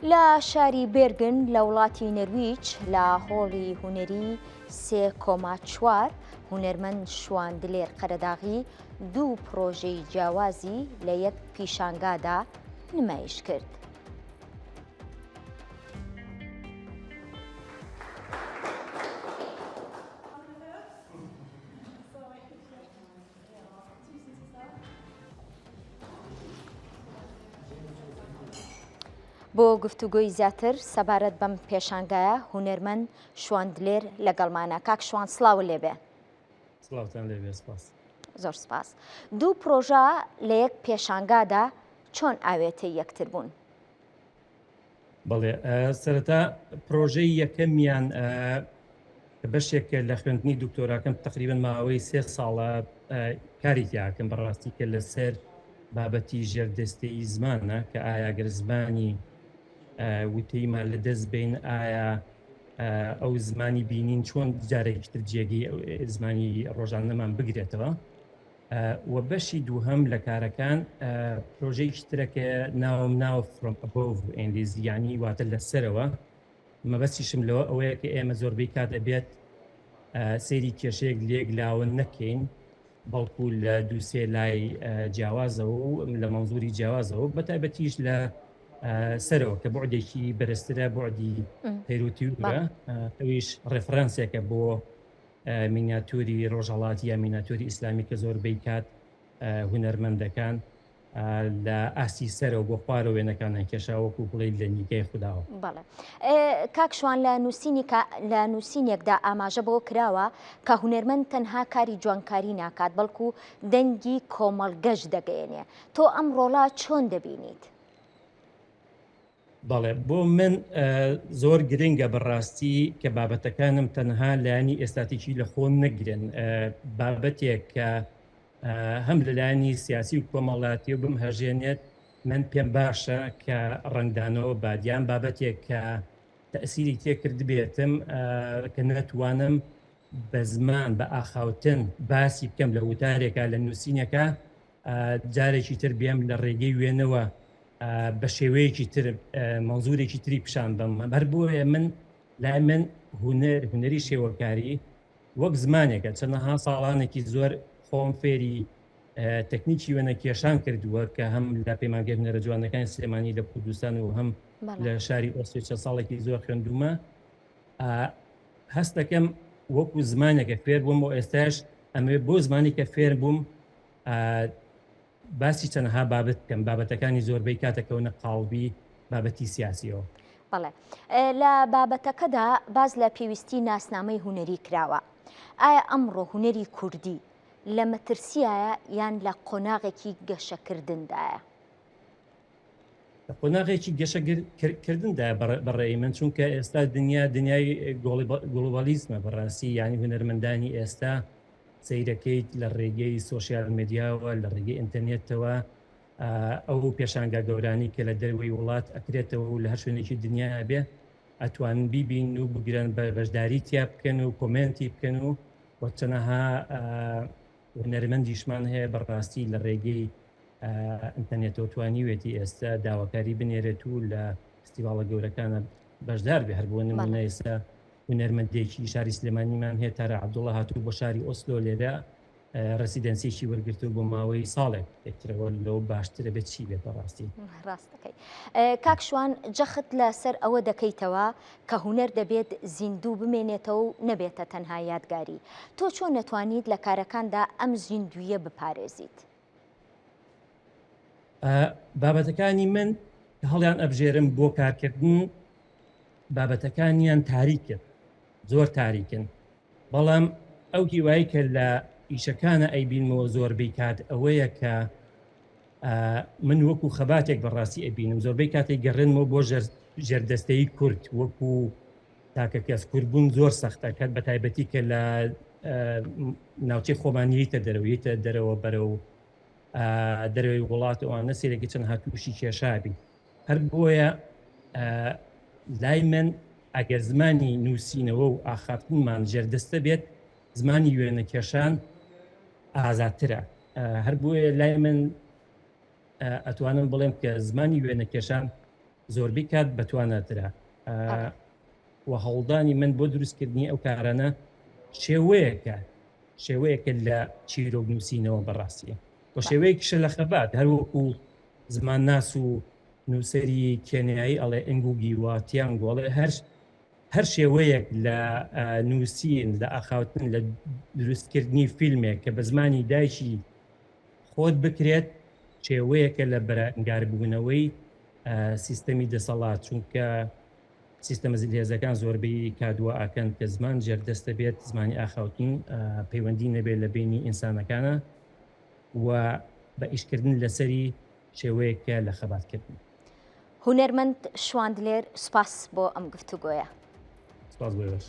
لە شاری بێرگن لە وڵاتی نەرویج لە هۆڵی هونەری سێ کۆما چوار هونەرمەند شوان دلێر قەرەداغی دوو پڕۆژەی جیاوازی لە یەک پیشانگادا نمایش کرد. بۆ گفتوگۆی زیاتر سەبارەت بەم پێشانگایە هونەرمەند شوان دلێر لەگەڵمانە کاک شوان سڵاو لێبێ سڵاوتان لێبێ سپاس زۆر سپاس دوو پرۆژە لە یەک پێشانگادا چۆن ئاوێتەی یەکتر بوون؟ بەڵێ سەرەتا پرۆژەی یەکەمیان بەشێکە لە خوێندنی دکتۆراکەم تقریبن ماوەی سێ ساڵە کاری تیاکەم بەڕاستی کە لەسەر بابەتی ژێردەستەی زمانە کە ئایا گەر زمانی وتەیمان لە دەست بین ئایا ئەو زمانی بینین چۆن جارێکی تر جێگەی زمانی ڕۆژانەمان بگرێتەوە و بەشی دووهەم لە کارەکان پرۆژەیەکی ترە کە ناوم ناوە From Above ئینگلیزی یعنی واتە لە سەرەوە مەبەستیشم لەوە ئەوەیە کە ئێمە زۆربەی کات ئەبێت سەیری کێشەیەک لێک لاوە نەکەین بەڵکو لە دووسێ لای جیاوازەوە و لە مەنزوری جیاوازەوە بە تایبەتیش لە سەرەوە کە بەعدێکی بەرزترە بەعدی پەیروتیورە ئەویش ڕێفرەنسێکە بۆ میناتوری ڕۆژهەڵاتی یا میناتوری ئیسلامی کە زۆربەی کات هونەرمەندەکان لە ئاستی سەرەوە بۆ خوارەوە وێنەکانیان کێشا وەکو بڵێ لە نیگای خوداوە. بەڵێ کاک شوان لە نووسینی لە نووسینێکدا ئاماژە بەوە کراوە کە هونەرمەند تەنها کاری جوانکاری ناکات بەڵکو دەنگی کۆمەڵگەش دەگەیەنێ تۆ ئەم ڕۆڵە چۆن دەبینیت؟ بەڵێ بۆ من زۆر گرنگە بەڕاستی کە بابەتەکانم تەنها لایەنی ئێستاتیکی لە خۆ نەگرن بابەتێک کە هەم لەلایەنی سیاسی و کۆمەڵاتی و بم هەژێنێت من پێم باشە کە ڕەنگدانەوە بادیان بابەتێک کە تەسیری تێکردبێتم کە نەتوانم بە زمان بە ئاخاوتن باسی بکەم لە وتارێکە لە نووسینەکە جارێکی تر بێم لە ڕێگەی وێنەوە بە شێوەیەکی تر مەنزورێکی تری پیشان بەم هەر بۆیە من لای من هونەر هونەری شێوەکاری وەک زمانێکە چەندەها ساڵانێکی زۆر خۆم فێری تەکنیکی وێنە کێشان کردووە کە هەم لە پەیمانگەی هونەرە جوانەکانی سلێمانی لە کوردستان و هەم لە شاری ئۆسلۆ چەند ساڵێکی زۆر خوێندوومە هەست دەکەم وەکو زمانێکە فێر بووم و ئێستاش ئەمەوێ بۆ زمانی کە فێر بووم باسی چەندەها بابەت بکەم بابەتەکانی زۆربەی کاتەکەونە قاڵبی بابەتی سیاسیەوە. بەڵێ لە بابەتەکەدا باس لە پێویستی ناسنامەی هونەری کراوە ئایا ئەمڕۆ هونەری کوردی لە مەترسیایە یان لە قۆناغێکی گەشەکردندایە؟ لە قۆناغێکی گەشەکردندایە بەڕێی من چونکە ئێستا دنیا دنیای گڵۆبالیزمە بەڕاستی یعنی هونەرمەندانی ئێستا سەیرەکەیت لە ڕێگەی سۆشیال مێدیاوە لە ڕێگەی ئینتەرنێتەوە ئەو پێشانگا گەورانی کە لە دەروەی وڵات ئەکرێتەوە و لە هەر شوێنێکی دنیا بێ ئەتوانن بیبین و بگرن بە بەشداری تیا بکەن و کۆمێنتی بکەن و وە چەنەها هونەرمەندیشمان هەیە بەڕاستی لە ڕێگەی ئینتەرنێتەوە توانیوێتی ئێستا داواکاری بنێرێت و لە فستیواڵە گەورەکانە بەشدار بێ هەر بۆ نمونە ئێستا هونەرمەندێکی شاری سلێمانیمان هەیە تارا عەبدوڵڵا هاتوو بۆ شاری ئۆسلۆ لێرە residency یەکی وەرگرتو بۆ ماوەی ساڵێک ئێترەوە لەو باشترە بێت چی بێت بەڕاستی ڕاستەکەی کاک شوان جەخت لەسەر ئەوە دەکەیتەوە کە هونەر دەبێت زیندوو بمێنێتەوە و نەبێتە تەنها یادگاری تۆ چۆن نەتوانیت لە کارەکاندا ئەم زیندوویە بپارێزیت؟ بابەتەکانی من هەڵیان ئەبژێرم بۆ کارکردن بابەتەکانیان تاریکن زۆر تاریکن بەڵام ئەو هیوایی کە لە ئیشەکانە ئەیبینمەوە زۆربەی کات ئەوەیە کە من وەکو خەباتێک بەڕاستی ئەبینم زۆربەی کاتێک گەڕێنمەوە بۆ ژێردەستەی کورد وەکو تاکە کەس کوردبوون زۆر سەختە کە بە تایبەتی کە لە ناوچەی خۆمان یتە دەرەوە یتە دەرەوە بەرەو دەرەوەی وڵات ئەوانە سێرەکی چەند هاتووشی کێشابی هەر بۆیە لای من ئەگەر زمانی نووسینەوە و ئاخافتنمان ژێردەستە بێت زمانی وێنەکێشان ئازادترە هەر بۆیە لای من ئەتوانم بڵێم کە زمانی وێنەکێشان. زۆربەی کات بەتواناترە و هەوڵدانی من بۆ دروستکردنی ئەو کارانە شێوەیەکە شێوەیەکە لە چیرۆک نووسینەوە بەڕاستیە و شێوەیەکیشە لە خەبات هەروەکو زمانناس و نووسەری کێنیایی ئەڵێ ئنگوگی وا تیانگۆ ئەڵێ هەر هەر شێوەیەک لە نووسین لە ئاخاوتن لە دروستکردنی فیلمێک کە بە زمانی دایکی خۆت بکرێت شێوەیەکە لە بەرەنگاربوونەوەی سیستەمی دەسەڵات چونکە سیستەمە زلهێزەکان زۆربەی کات وا ئەکەن کە زمان ژێردەستە بێت زمانی ئاخاوتن پەیوەندی نەبێت لە بینی ئینسانەکانە و بە ئیشکردن لەسەری شێوەیەکە لە خەباتکردن. هونەرمەند شوان دلێر سوپاس بۆ ئەم گفتوگۆیە. سپاس بۆ ئێوەش.